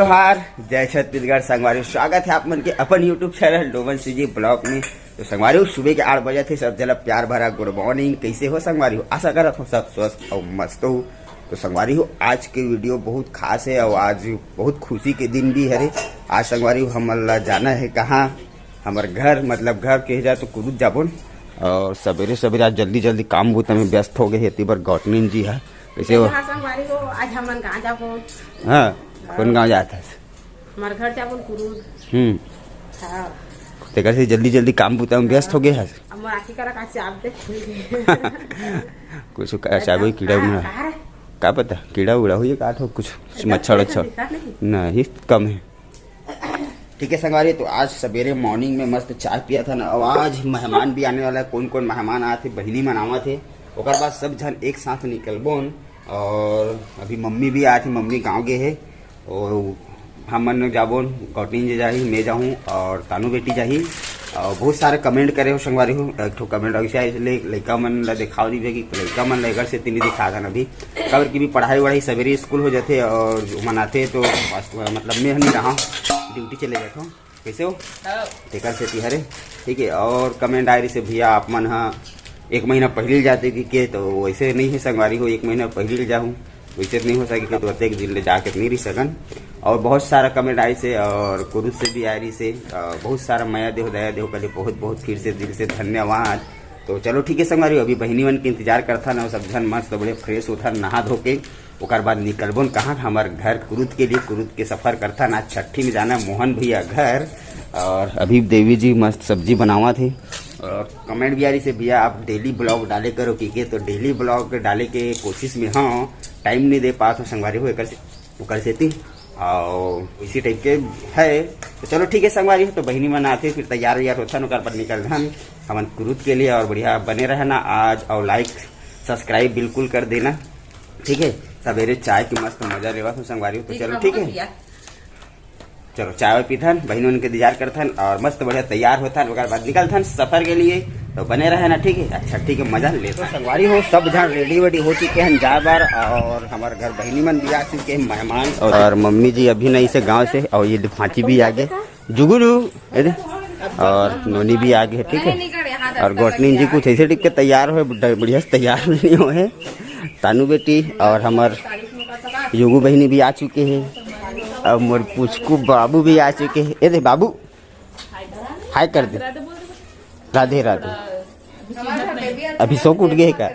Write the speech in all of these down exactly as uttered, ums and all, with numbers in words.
जोहार, जय छत्तीसगढ़ संगवारी हो, स्वागत है आप मन के अपन YouTube channel Doman CG blog में। तो संगवारी हो, सुबह के आठ बजे थे, सब जला प्यार भरा गुड मॉर्निंग। कैसे हो संगवारी हो? आशा करत हो सब स्वस्थ और मस्त हो। तो संगवारी हो, आज के वीडियो बहुत खास है और आज बहुत खुशी के दिन भी हरे। आज संगवारी हो, हमन ला जाना है कहाँ? हमर घर, मतलब घर के जा तो कुरुद जाबोन। और सवेरे सवेरे आज जल्दी जल्दी काम बूता में व्यस्त हो गए हे, एती बर गौटनिन जी है। कैसे हो? हाँ संगवारी हो, आज हमन गाँव जाबो। हाँ, कौन गाँव जात हस? हमर घर जाबो कुरुद। हम्म। हाँ। तेकर से जल्दी जल्दी काम बूता में व्यस्त हो गए हस। अब मोर आँखी करा का चाप दे। कुछ का चाबो कीड़ा उड़ा। का रे? का पता, कीड़ा उड़ा हुई का ठो कुछ मच्छर उच्छर। दिखा नहीं। नहीं, कम है। ठीक है संगवारी, तो आज सवेरे मॉर्निंग में मस्त चाय पिया था ना, और आज मेहमान भी आने वाला है। कौन कौन मेहमान आए थे, बहिनी मन आवा थे, ओकर बाद सब झन एक साथ निकलबोन। और अभी मम्मी भी आए थे, मम्मी गाँव गए है, और हमन जाबोन, गौटिन जी जाही, मैं जाहूँ और तानू बेटी जाही। और बहुत सारे कमेंट करे हो संगवारी हो, एक ठो कमेंट अइसे आइस ले, लइका मन ला देखाव नहीं कि लइका मन ला एकर से तिनी दिखा था अभी, काबर कि भी पढ़ाई वढ़ाई सवेरे स्कूल हो जाथे और मन आथे तो बस, मतलब मैं नहीं रहा, ड्यूटी चले जाता हूँ। कैसे हो? हाँ। तेकर सेती हरे, ठीक है। और कमेंट आए रही से, "भैया आप मन हा एक महीना पहले जाते कि के?" तो वैसे नहीं है संगवारी हो, एक महीना पहले जाहूँ वैसे नहीं हो सके कि तो अतेक दिन ले जाके नहीं रह सकन। और बहुत सारा कमेंट आए से और कुरुद से भी आए रही से, अ, बहुत सारा मया देहो दया देहो के लिए बहुत बहुत फिर से दिल से धन्यवाद। तो चलो ठीक है संगवारी, अभी बहिनी मन के इंतजार करथन, सब झन मस्त बढ़िया फ्रेश होथन नहा धो के, ओकर बाद निकलबोन कहाँ, हमर घर कुरुद के लिए, कुरुद के सफर करथन। आज छठी में जाना मोहन भैया घर। और अभी देवी जी मस्त सब्जी बनावत हे। और कमेंट भी आ रही से, "भैया आप डेली ब्लॉग डाले करो कि के?" तो डेली ब्लॉग डाले के कोशिश में हाँ, टाइम नहीं दे पात हूँ संगवारी हो, एकर से ओकर सेती। और इसी टाइप के है। तो चलो ठीक है संगवारी, तो बहिनी मन आथे, फिर तैयार वैयार होथन, ओकर बाद निकलथन हमन कुरुद के लिए। और बढ़िया बने रहना आज, और लाइक सब्सक्राइब बिल्कुल कर देना, ठीक है। सवेरे चाय की मस्त मजा लेवा हो संगवारी हो। तो चलो ठीक है, चलो चाय वाय पीथन, बहिनी मन के इंतजार करथन और मस्त बढ़िया तैयार होथन, ओकर बाद निकलथन सफर के लिए। तो बने रहे ना, ठीक है। अच्छा ठीक है, मजा ले। तो संगवारी हो, सब झन रेडी वेडी हो चुके हैं जाए बर, और हमारे घर बहिनी मन भी आ चुके हैं मेहमान, और मम्मी जी अभी नहीं से गाँव से, और ये दे भांची भी आ गए, जुगुरू, ये दे, और नोनी भी आ गए, ठीक है। और गोटनी जी कुछ ऐसे टिक के तैयार हो, बढ़िया से तैयार नहीं हो है। तानू बेटी और हमार युगू बहिनी भी आ चुके हैं। अब मोर पुचकू बाबू भी आ चुके हैं। ए दे बाबू, हाय कर दे। राधे राधे। अभी सो के उठ गए का?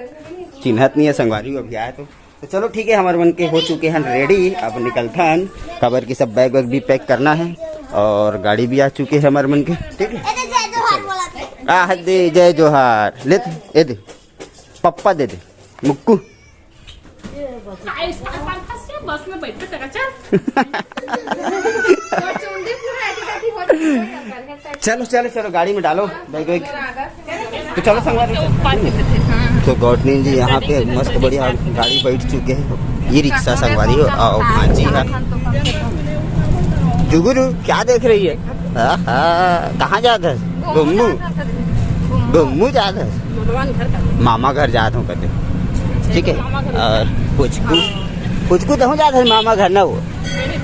चिन्हत नहीं है संगवारी, अभी आया तो। तो चलो ठीक है, हमारे मन के हो चुके हैं रेडी, अब निकलथन, काबर कि सब बैग वैग भी पैक करना है और गाड़ी भी आ चुके हैं हमारे मन के, ठीक है। आ दे जय जोहार, ले दे, ए दे, पप्पा दे दे, मुक्कू। बस में बैठ के चला चल। चलो चलो चलो, गाड़ी में डालो बैग वैग। तो चलो संगवारी। तो गौटनी जी यहाँ पे मस्त बढ़िया गाड़ी बैठ चुके हैं, ई रिक्शा संगवारी हो, आओ भांजी है। जुगुरू क्या देख रही है? आहा, कहाँ जात है? घुम्मू। घुम्मू जात है। मामा घर जात हूँ कदे, ठीक है। और पुचकू, पुचकू तो हूँ जात है मामा घर ना वो।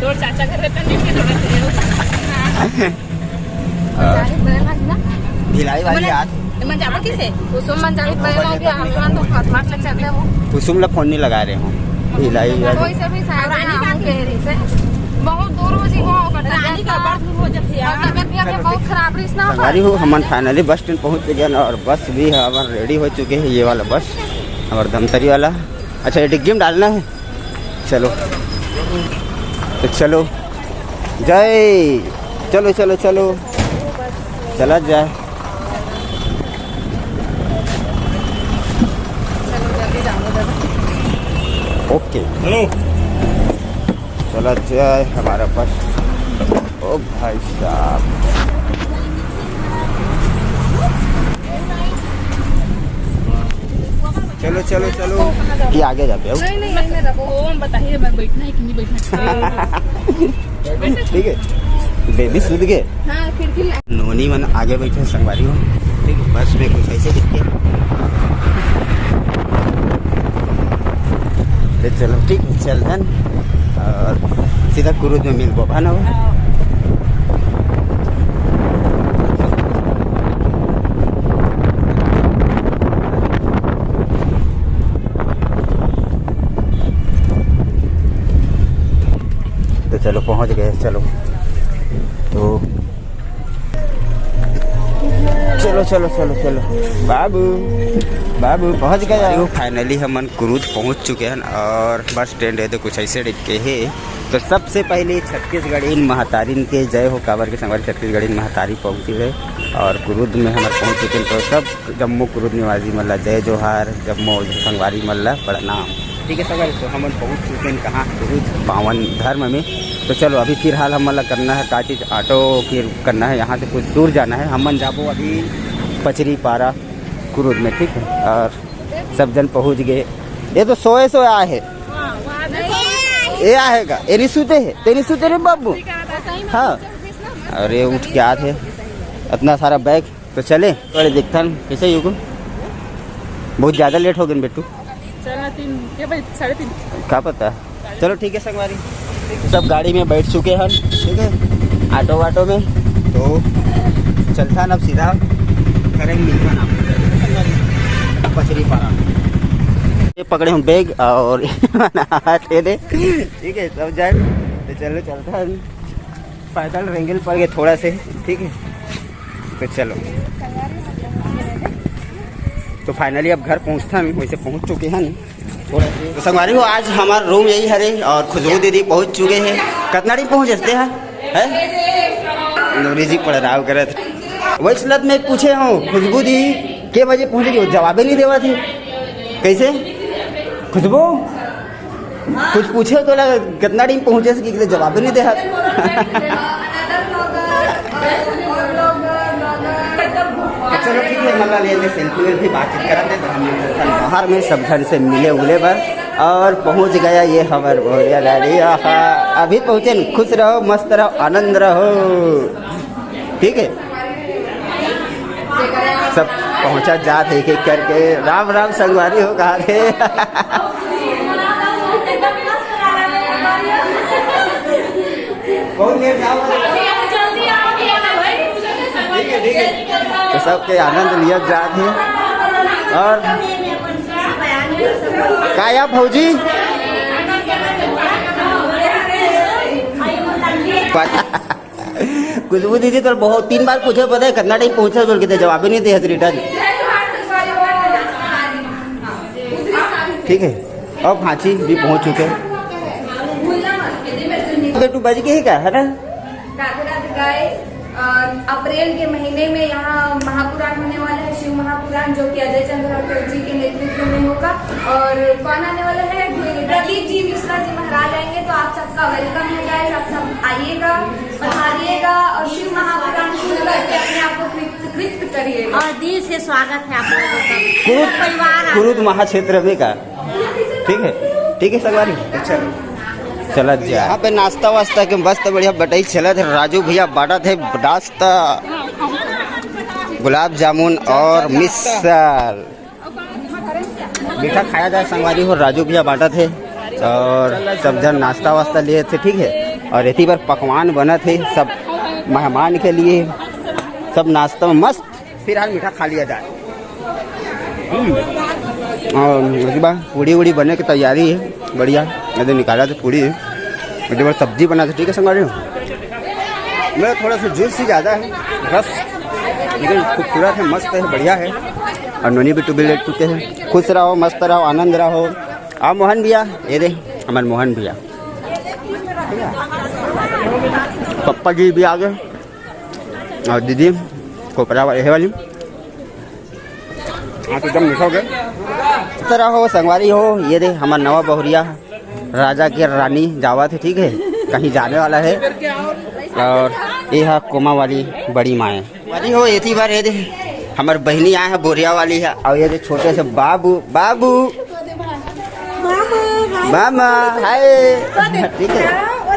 तोर चाचा घर रहता नहीं, थोड़ा भिलाई वाली आज। मन जाबो किसे? कुसुम मन जाबो, पहले भी हम तो फटफट से चलते हो। कुसुम ला फोन नहीं लगा रहे हो। भिलाई वाली। कोई से भी शायद ना हम कह रही से। बहुत दूर हो जी, वो करता रानी का बड़ दूर हो जाती है। और तबियत भी अभी बहुत खराब रही ना। संगवारी हो, हमन फाइनली बस स्टैंड पहुंच गए हैं और बस भी है, हमार रेडी हो चुके हैं। ये वाला बस, हमार धमतरी वाला। अच्छा, ये डिग्गी में डालना है। चलो, तो चलो, जय, चलो चलो चलो, चला जाए। ओके, हेलो। चला जाए हमारा बस। ओ भाई साहब, चलो चलो चलो, ये आगे जाते हो। नहीं नहीं, यहीं में रखो। कौन बताइए, मैं बैठना है कि नहीं बैठना है। ठीक है, बेबी सुध गए। हाँ, खिड़की ला- नोनी मन आगे बैठे संगवारी हो, ठीक है, बस में कुछ ऐसे दिखते हैं। तो चलो ठीक है, चल धन। और सीधा कुरुद में मिलबो, है ना? तो चलो, पहुंच गए। चलो, तो चलो, चलो, चलो, चलो, बाबू, बाबू, पहुंच गए। फाइनली हमन कुरुद पहुंच चुके हैं और बस स्टैंड है तो कुछ ऐसे टाइप के है। तो सबसे पहले छत्तीसगढ़िन महतारिन के जय हो, काबर के संगवारी छत्तीसगढ़िन महतारी पहुंची है और कुरुद में हमर पहुंच चुके हैं। तो सब जम्मो कुरुद निवासी मन ला जय जोहार, जम्मो संगवारी मन ला प्रणाम। ठीक है संगवारी, तो हमन पहुंच चुके हैं कहाँ, कुरुद पावन धर्म में। तो चलो, अभी फिलहाल हमन ला करना है का चीज, ऑटो फिर करना है, यहाँ से कुछ दूर जाना है। हमन जाबो अभी पचरी पारा कुरुद में, ठीक है। और सब जन पहुंच गए। ये तो सोए सोए आए है। ये आएगा, ये नहीं सुते है, तेरी सुते रे बाबू। हाँ, अरे उठ के आते, इतना सारा बैग। तो चले, अरे देखथन कैसे युगो, बहुत ज्यादा लेट हो गए बेटू। चलना तीन के भाई, साढ़े तीन। का पता। चलो ठीक है संगवारी, सब गाड़ी में बैठ चुके हैं, ठीक है, ऑटो वाटो में। तो चलता ना, अब सीधा करेंगे मिलता ना पचरी पारा। ये पकड़े हम बैग और हाथ दे, ठीक है, सब जाए। तो चलो चलता है, पैदल रेंगल पड़ गए थोड़ा से, ठीक है। तो चलो, तो फाइनली अब घर पहुंचता है, वैसे पहुंच चुके हैं थोड़ा से। तो संगवारी हो, आज हमारा रूम यही हरे और खुशबू दीदी पहुंच चुके हैं। कितना टाइम पहुंचते हैं, हैं? नूरी जी पड़राव करत। वैसे लत मैं पूछे हूँ खुशबू दी के बजे पहुंचेगी, वो जवाबे नहीं देवा थी। कैसे खुशबू? कुछ पूछे तो लगा, कितना टाइम पहुंचे से कि जवाब भी नहीं दे हाथ। चलो ठीक है, मतलब ये सेल्फी वेल्फी बातचीत करते हैं, तो हम लोग बाहर में सब जन से मिले उले बर और पहुंच गया ये हमार भोरिया गाड़ी। आहा, अभी पहुंचे न, खुश रहो, मस्त रहो, आनंद रहो, ठीक है। सब पहुंचा जात है एक एक करके। राम राम संगवारी हो, कहा थे। बहुत लेट जाओ। ठीक है, ठीक है। तो सबके आनंद लिया जात है। और का या भौजी? पता खुशबू दीदी तो बहुत तीन बार पूछे, पता है कितना टाइम पहुंचा बोल के, जवाब ही नहीं दे रिटर्न। ठीक है, अब भांची भी पहुंच चुके हैं। बेटू बज के ही का है ना? राधे राधे गाइस। अ, अप्रैल के महीने में यहाँ महापुराण होने वाला है, शिव महापुराण, जो कि अजय चंद्र राठौर जी के नेतृत्व में होगा। और कौन आने वाला है? गुरु प्रदीप जी मिश्रा जी महाराज आएंगे, तो आप सबका वेलकम है गाइस, आप सब आइएगा। पधारिएगा और शिव महापुराण सुन करके अपने आप को कृत-, कृत करिएगा। और दिल से स्वागत है आप लोगों का। कुरुद, परिवार आप कुरुद महाक्षेत्र में का। ठीक है, ठीक है संगवारी, अच्छा, चला जा। यहाँ पे नाश्ता वास्ता के मस्त बढ़िया बटाई चलत है। राजू भैया बांटत है नाश्ता, गुलाब जामुन और मिसल। मीठा खाया जाए संगवारी हो, राजू भैया बांटत है और सब जन नाश्ता वास्ता लिए थे, ठीक है। और एती बर पकवान बनत है सब मेहमान के लिए, सब नाश्ता में मस्त। फिलहाल मीठा खा लिया जाए। हम्म। और उसके बाद पूड़ी उड़ी बने की तैयारी है, बढ़िया। ये तो निकाला तो पूड़ी है, उसके बाद सब्जी बना, तो ठीक है संगवारी हो। मेरा थोड़ा सा जूस ही ज़्यादा है, रस, लेकिन खूबसूरत है, मस्त है, बढ़िया है। और नोनी बिट्टू भी लेट चुके हैं। खुश रहो, मस्त रहो, आनंद रहो। आ मोहन भैया, ये दे हमारे मोहन भैया, पप्पा जी भी आ गए और दीदी कोपरा वाले, ये वाली। हाँ, तो एकदम मीठा हो गया। तरह हो, संगवारी हो, ये दे हमार नवा बहुरिया, राजा के रानी जावत है, ठीक है, कहीं जाने वाला है। और ये है कोमा वाली बड़ी माए। संगवारी हो, एती बार ये दे हमार बहिनी आए है, बोरिया वाली है, और ये दे छोटे से बाबू, बाबू, मामा, हाय। ठीक है,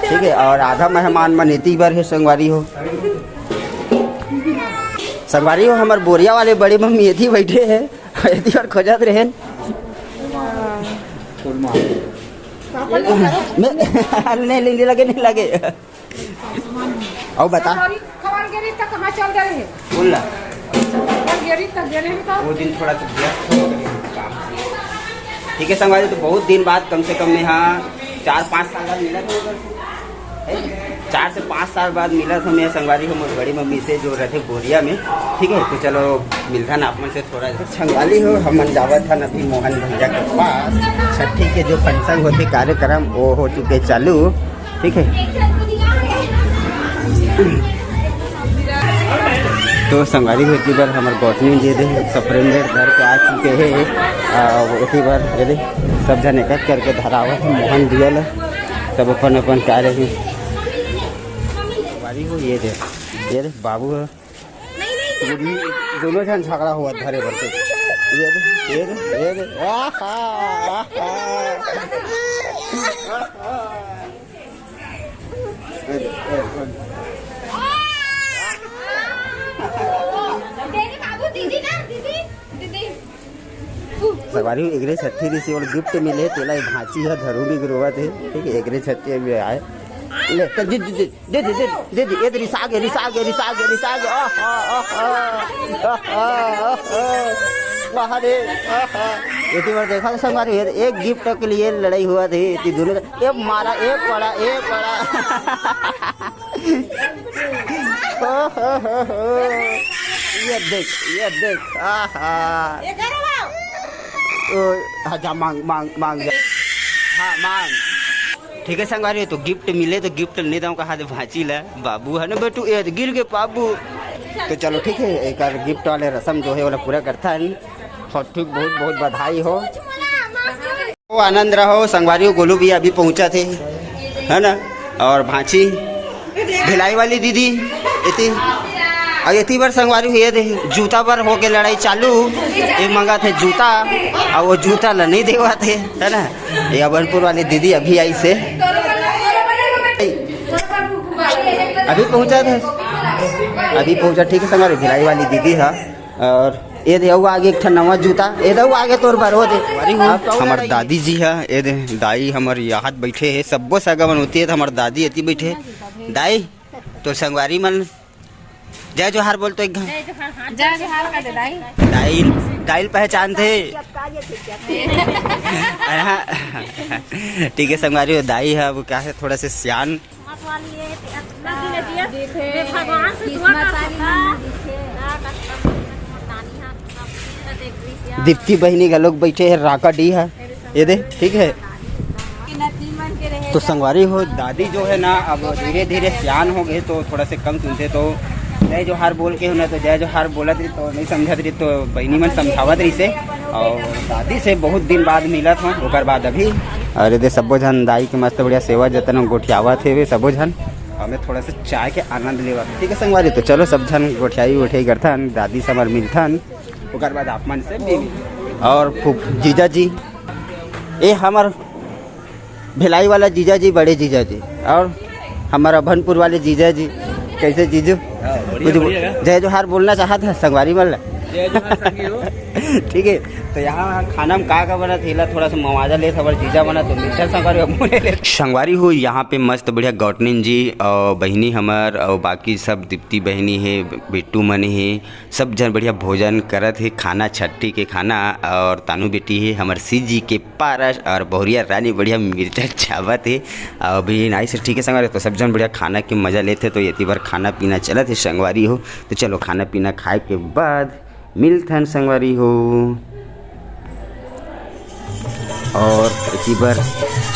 ठीक है, और आधा मेहमान मन एती बार है, संगवारी हो। संगवारी हो, हमार बोरिया वाले बड़ी मम्मी एती बैठे हैं, एती बार खोजत रहेन। मैं, अरे नहीं, नहीं, नहीं लगे, नहीं लगे। अउ बता। खबर गिरी तक कहाँ चल रहे हैं? बोल ना। खबर गिरी तक गिरे हैं तो वो दिन थोड़ा सा व्यस्त हो गए काम से। ठीक है संगवारी, तो बहुत दिन बाद, कम से कम मैं, हाँ, चार पाँच साल बाद मिला था उधर से। चार से पाँच साल बाद मिला था मैं संगवारी हो मोर बड़ी मम्मी से, जो रहते बोरिया में। ठीक है, तो चलो मिलता ना आप मन से थोड़ा सा। संगवारी हो, हमन जावत हन अभी मोहन भैया के पास, छट्ठी के जो फंक्शन होते कार्यक्रम, वो हो चुके चालू। ठीक है, तो संगवारी हो, एती बर हमर गौतमी जी दे सप्रेंडर धर के आ चुके हैं। आ, एती बर ये दे सब जन एकक करके धरावत हे मोहन दिया ला, सब अपन अपन कार्य ही। संगवारी हो, ये दे, ये दे बाबू है, दोनों जन झगड़ा हुआ धरे बर के। ये दे, ये दे, ये दे, आहा, आहा। संगवारी हो, एकरे छट्ठी रिहिसे ओला गिफ्ट मिले, तेला ये भांची ह धरू भी रोवत हे। ठीक है, एकरे छट्ठी भी आए। ले, चल, दे, दे, दे, दे, दे, दे, दे, दे, ये दे, रिसा गे, रिसा गे, रिसा गे, रिसा गे, आहा, आहा, आहा, आहा, आहा, आहा। एती बर देखा संगवारी हो, एक गिफ्ट के लिए लड़ाई हुआ थे, ये दोनों का, ए मारा, ए पड़ा, ए पड़ा। ओ हो हो हो। ये देख, ये देख, आहा। ओ, हाँ, जा मांग, मांग, मांग जा। हाँ, मांग। ठीक है संगवारी, तो गिफ्ट मिले तो गिफ्ट नहीं दऊं कहा दे भांची ला, बाबू है ना बेटू, ये गिर के बाबू। तो चलो ठीक है, एक बार गिफ्ट वाले रस्म जो है वो पूरा करता है। हाँ, ठीक, बहुत बहुत बधाई हो। ओ आनंद रहो संगवारी हो, गोलू भी अभी पहुंचा थे, है ना, और भांची भिलाई वाली दीदी एती, और एती बर संगवारी हो ये दे जूता बर हो के लड़ाई चालू, ये मंगा थे जूता, और वो जूता ला नहीं देवा थे, है ना। ये अभनपुर वाली दीदी अभी आई से, अभी पहुंचा थे, अभी पहुंचा। ठीक है संगवारी, भिलाई वाली दीदी है। और ये दे, अउ आगे एक ठन नवा जूता, ये दे, अउ आगे तोर बर, वो दे। अरे, वो अब तो हमर लड़ाई। दादी जी हा, ये दे, दाई हमर यहाँ बैठे हे, सब्बो सगा मन होती है, तो हमर दादी एती बैठे हे। दाई, तो संगवारी मन, जय जोहार बोल तो एक घन। जय जोहार, हाँ, जय जोहार का दे दाई। दाई, दाई ल पहचान थे। अरे हाँ। ठीक है संगवारी, वो दाई है, वो क्या है, थोड़ा से सियान। भगवान से दुआ कर सकता। दीप्ति बहिनी घलोक बैठे हे, राका डी हे, ये दे, ठीक है। तो संगवारी हो, दादी जो है ना, अब धीरे धीरे सियान हो गए, तो थोड़ा से कम सुनते, तो जय जोहार बोल के हो ना, तो जय जोहार बोलत रही, तो नहीं समझत रही, तो बहिनी मन समझावत रही से। और दादी से बहुत दिन बाद मिलत हूँ, ओकर बाद अभी। अरे दे, सब्बो झन दाई के मस्त बढ़िया सेवा जतन गोठियावत हे वे सब्बो झन। हमें थोड़ा सा चाय के आनंद लेवत, ठीक है संगवारी। तो चलो, सब झन गोठियाई उठियाई करथन, दादी से हमर मिलथन, ओकर बाद आप मन से मिली। और फूफ-, जीजा जी, ए हमर भिलाई वाला जीजा जी, बड़े जीजा जी, और हमर अभनपुर वाले जीजा जी। कैसे जीजू? हाँ, बढ़िया, कुछ बढ़िया है। जय जोहार बोलना चाहत है संगवारी मन ला? जय जोहार संगी हो। ठीक है, तो यहाँ खाना में का का बनत हे, एला थोड़ा सा मवाजा लेत हवर, जीजा बनत तो मिलता संगवारी हो, मुने ले। संगवारी हो, यहाँ पे मस्त बढ़िया गौटनिन जी और बहिनी हमर और बाकी सब दीप्ति बहिनी हे, बिट्टू मन हे, सब झन बढ़िया भोजन करत हे, खाना छट्ठी के खाना। और तानू बेटी हे हमर सीजी के पारस और बहुरिया रानी बढ़िया मिर्चा चावत हे। और अभी नाई से ठीक है संगवारी, तो सब झन बढ़िया खाना के मजा लेथे। तो एती बर खाना पीना चलत हे संगवारी हो। तो चलो खाना पीना खाए के बाद मिलथन संगवारी हो। और एती बर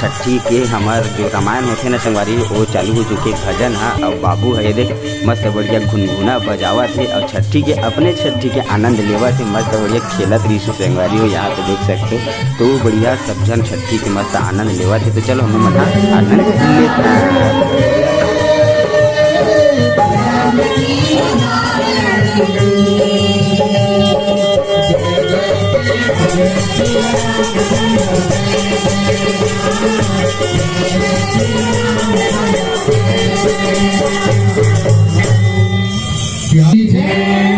छट्ठी के हमर जो रामायण होथे ना संगवारी, वो चालू हो चुके भजन हा। अब बाबू हे ये देख मस्त बढ़िया गुनगुना बजावत हे और छट्ठी के, अपने छट्ठी के आनंद लेवत हे। मस्त बढ़िया खेलत रहिस संगवारी हो, यहाँ पे देख सकते हो। तो बढ़िया सब झन छट्ठी के मस्त आनंद लेवत हे। तो चलो हम मन हा आनंद लेथन।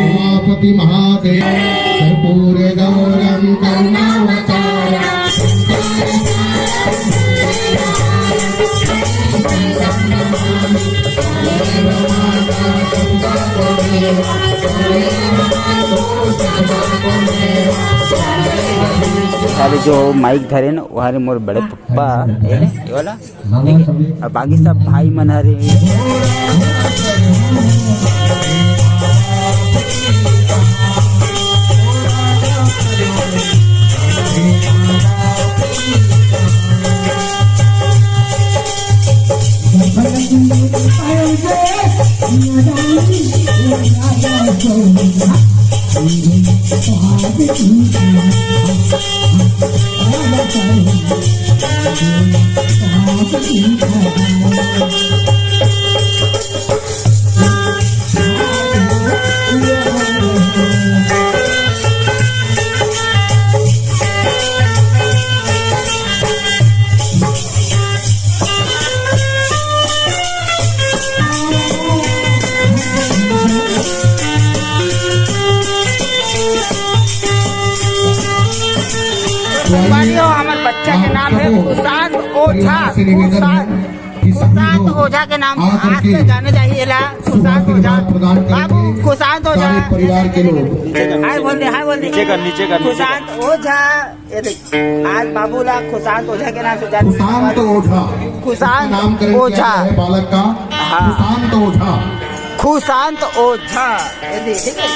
उमापति महादेव कर्पूर गौरम करुणावतारम। सारे जो माइक धरे न, वो हरे मोर बड़े पप्पा, ये ले, ये वाला, ठीक है? और बाकी सब भाई मन हरे। संगवारी हो, हमर बच्चा के नाम है कुशांत ओझा। कुशांत, कुशांत ओझा के नाम से आज से जाने जाही एला, कुशांत ओझा। बाबू, कुशांत ओझा। परिवार के लोग। हाय बोल दे, हाय बोल दे। नीचे कर, नीचे कर, नीचे कर। कुशांत ओझा। ये देख, आज बाबू ला खुशांत ओझा के नाम से जान, खुशांत ओझा। खुशांत नामकरण किया ओझा। गया है बालक का। हाँ। खुशांत ओझा। खुशांत ओझा। ये देख, ठीक है।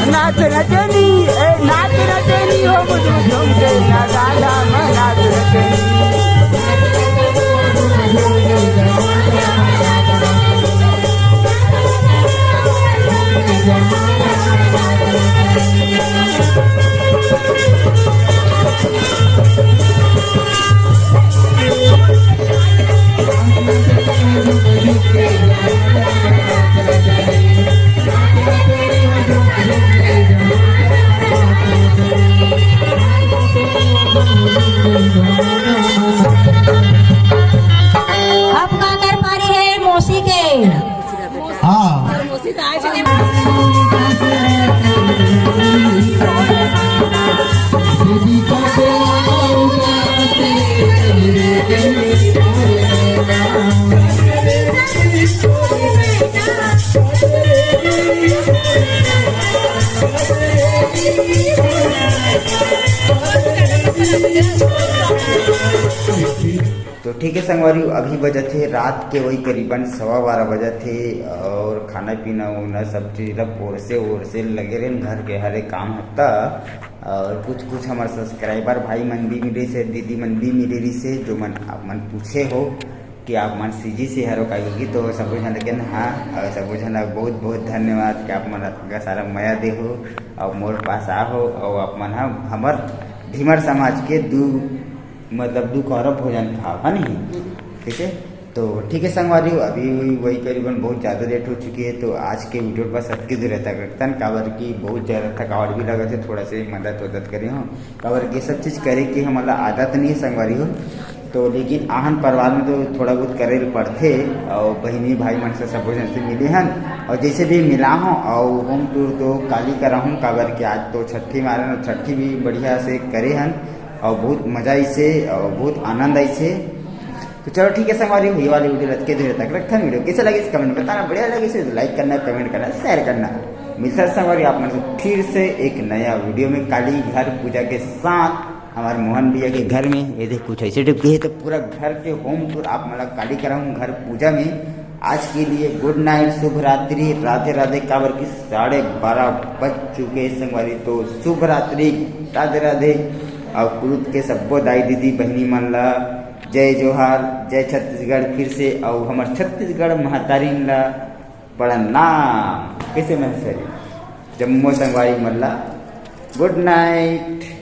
नाच नचनी, ए, नाच नचनी हो, मुझे झूम के ना गाना, मैं नाच नचनी। अब काकर पारी है मौसी के। हाँ। तो ठीक है संगवारी, अभी बजत हे रात के वही करीबन सवा बारह बजत हे, और खाना पीना उना सब चीज ला पोरसे ओरसे लगे रहे घर के हरे काम हफ्ता। और कुछ कुछ हमारे सब्सक्राइबर भाई मन भी मिले से, दीदी मन भी मिले रही से, जो मन आप मन पूछे हो कि आप मन सीजी से हरो का, क्योंकि तो सब झन लगे ना। हाँ, और सब झन ला बहुत बहुत धन्यवाद कि आप मन का सारा मया दे हो और मोर पास आ हो, और आप मन ह हमर धीमर समाज के दू, मतलब दू कौरव भोजन खाओ, है नहीं? ठीक है, तो ठीक है संगवारी हो, अभी वही करीबन बहुत ज़्यादा लेट हो चुकी है, तो आज के वीडियो बस अतके दूर रहता करतन, काबर कि बहुत ज़्यादा थकावट भी लगत है, थोड़ा से मदद वदद करे हो, काबर कि सब चीज़ करे के हमला आदत नहीं है संगवारी हो। तो लेकिन आहन परिवार में तो थोड़ा बहुत करे ल पड़थे, और बहिनी भाई मन से सबो झन से मिले हन, और जैसे भी मिला हूँ और होम टूर तो काली करा हूँ, काबर कि आज तो छठी मारन और छठी भी बढ़िया से करे हन, और बहुत मजा आइसे और बहुत आनंद आइसे। तो चलो ठीक है संगवारी, ये वाली वीडियो रख के दूर तक रखथन। वीडियो कैसे लगे कमेंट बताना, बढ़िया लगे तो लाइक करना, कमेंट करना, शेयर करना। मिलता है संगवारी आप मन से फिर से एक नया वीडियो में काली घर पूजा के साथ हमारे मोहन भैया के घर में। ये देख कुछ ऐसे टाइप के है, तो पूरा घर के होम टूर आप मतलब काली कराऊँ घर पूजा में। आज के लिए गुड नाइट, शुभ रात्रि, राधे राधे। काबर कि साढ़े बारह बज चुके हैं संगवारी, तो शुभ रात्रि, राधे राधे। और कुरुद के सब्बो दाई दीदी बहिनी मन ला जय जोहार, जय छत्तीसगढ़ फिर से, और हमर छत्तीसगढ़ महतारिन ला प्रणाम। कैसे महतारी? जम्मो संगवारी मन ला गुड नाइट।